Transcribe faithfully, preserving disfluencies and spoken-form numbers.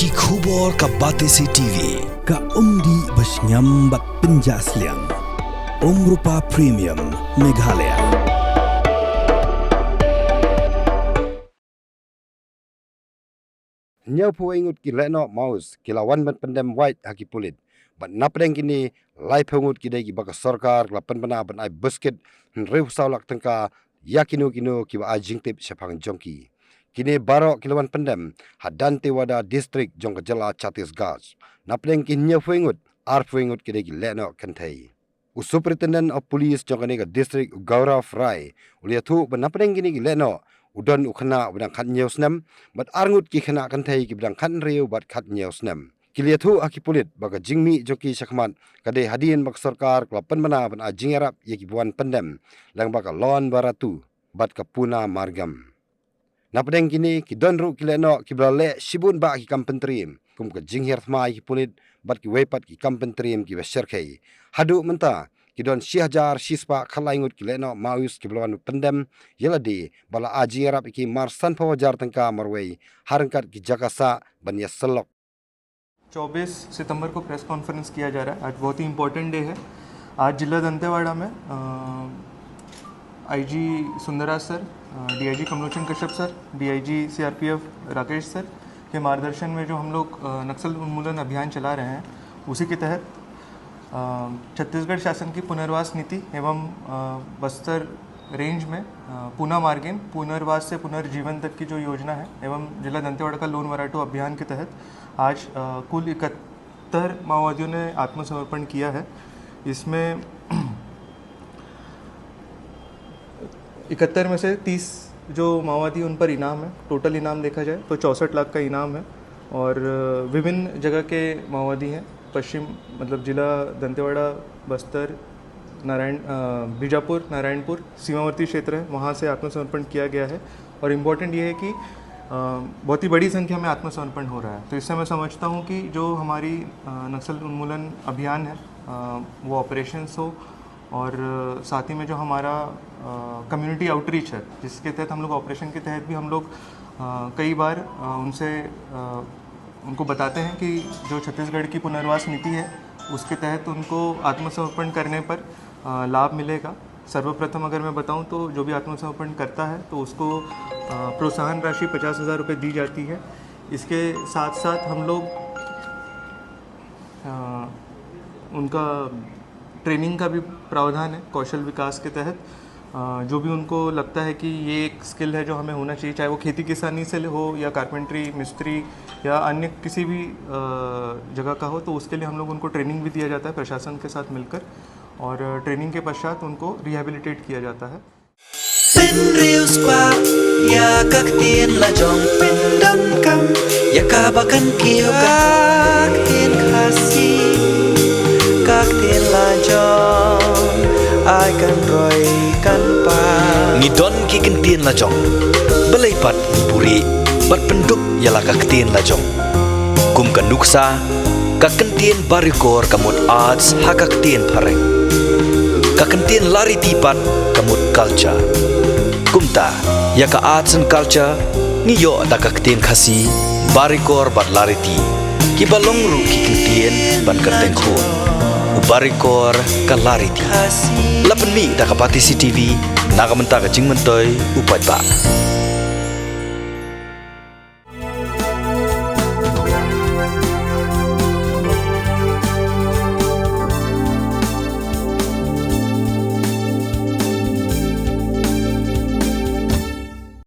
Ki khubor ka Batesi T V, ka umdih ba shngiam bad pynjah sliang. Umrupa Premium, Meghalaya. Hynñiewphew wei ngut ki lehnoh Maoist ki la wan ban pyndem wait ha ki pulit. Bad napdeng kine, laiphew ngut ki dei kiba ka sorkar ka la pynbna ban ai biskit hynriewphew saw lak tyngka ïa kino kino kiba ai jingtip shaphang jong ki. Kine baroh ki la wan pyndem ha Dantewada District jong ka jylla Chhattisgarh. Napdeng ki hynñiewphew wei ngut, arphew wei ngut ki dei ki lehnoh kynthei. U Superintendent of Police jong kane ka district, u Gaurav Rai, u la ïathuh ba napdeng kine ki lehnoh, u don u khynnah uba dang khathynñiew snem bad ar ngut ki khynnah kynthei kiba dang khathynriew bad khathynñiew snem. Ki la ïathuh ha ki pulit ba ka jingmih jong ki shakhmat ka dei hadien ba ka sorkar ka la pynbna ban ai jingïarap ïa kiba wan pyndem, lyngba ka Lawn Varatu bad ka Puna Margam. Napdeng kine, ki don ruh ki lehnoh kiba la leh shibun bah ki kam pyntriem, kum ka jinghiar thma ïa ki pulit bad kiwei pat ki kam pyntriem kiba shyrkhei. Haduh mynta, ki don shi hajar shispah khatlai ngut ki lehnoh Maoist kiba la wan pyndem ïa lade, ba la ai jingïarap ïa ki mar sanphew hajar tyngka marwei, ha ryngkat ki jaka sah ban ïasyllok. चौबीस सितंबर को press conference किया जा रहा है। आज बहुत ही important day है। आज जिला दंतेवाड़ा में IG Sundarraj sir, DIG Kamlochan Kashyap sir, DIG CRPF Rakesh sir के मार्गदर्शन में जो हम लोग अ, नक्सल उन्मूलन अभियान चला रहे हैं, उसी के तहत अ, छत्तीसगढ़ शासन की पुनर्वास नीति एवं अ, बस्तर रेंज में अ, पूना मार्गेन पुनर्वास से पुनर्जीवन तक की जो योजना है एवं जिला दंतेवाड़ा का लोन वराटू अभियान के तहत आज अ, कुल इकहत्तर माओवादियों ने आत्मसमर्पण किया है। इसमें इकहत्तर में से तीस जो माओवादी, उन पर इनाम है। टोटल इनाम देखा जाए तो चौसठ लाख का इनाम है और अ, विभिन्न जगह के माओवादी हैं। पश्चिम, मतलब जिला दंतेवाड़ा, बस्तर, नारायण अ, बीजापुर, नारायणपुर सीमावर्ती क्षेत्र है, वहाँ से आत्मसमर्पण किया गया है। और इम्पॉर्टेंट ये है कि अ, बहुत ही बड़ी संख्या में आत्मसमर्पण हो रहा है। तो इससे मैं समझता हूँ कि जो हमारी अ, नक्सल उन्मूलन अभियान है, अ, वो ऑपरेशंस हो और अ, साथ ही में जो हमारा कम्युनिटी आउटरीच है, जिसके तहत हम लोग, ऑपरेशन के तहत भी हम लोग अ, कई बार अ, उनसे अ, उनको बताते हैं कि जो छत्तीसगढ़ की पुनर्वास नीति है, उसके तहत उनको आत्मसमर्पण करने पर अ, लाभ मिलेगा। सर्वप्रथम अगर मैं बताऊं तो जो भी आत्मसमर्पण करता है तो उसको अ, प्रोत्साहन राशि पचास हज़ार रुपये दी जाती है। इसके साथ साथ हम लोग अ, उनका ट्रेनिंग का भी प्रावधान है कौशल विकास के तहत। अ, जो भी उनको लगता है कि ये एक स्किल है जो हमें होना चाहिए, चाहे वो खेती किसानी से हो या कारपेंट्री, मिस्त्री या अन्य किसी भी अ, जगह का हो, तो उसके लिए हम लोग उनको ट्रेनिंग भी दिया जाता है प्रशासन के साथ मिलकर, और ट्रेनिंग के पश्चात उनको रिहेबिलिटेट किया जाता है। Pynriewspah ïa ka ktien lajong, pyndonkam ïa kaba kan kiew ka ktien Khasi, ka ktien lajong ai kan roi kan pang. Ngi don ki kyntien lajong, balei pat ngi buhrieh bad pynduk ïa la ka ktien lajong. Kum ka nuksa, ka kyntien Barikor ka mut arts ha ka ktien phareng. Ka kyntien Lariti pat ka mut culture. Kumta, ïa ka arts and culture ngi ïoh da ka ktien Khasi, Barikor bad Lariti, kiba long ruh ki kyntien ban kyrteng khun. U Barikor ka Lariti. La pynmih da ka Batesi TV na ka bynta ka jingmyntoi u paidbah.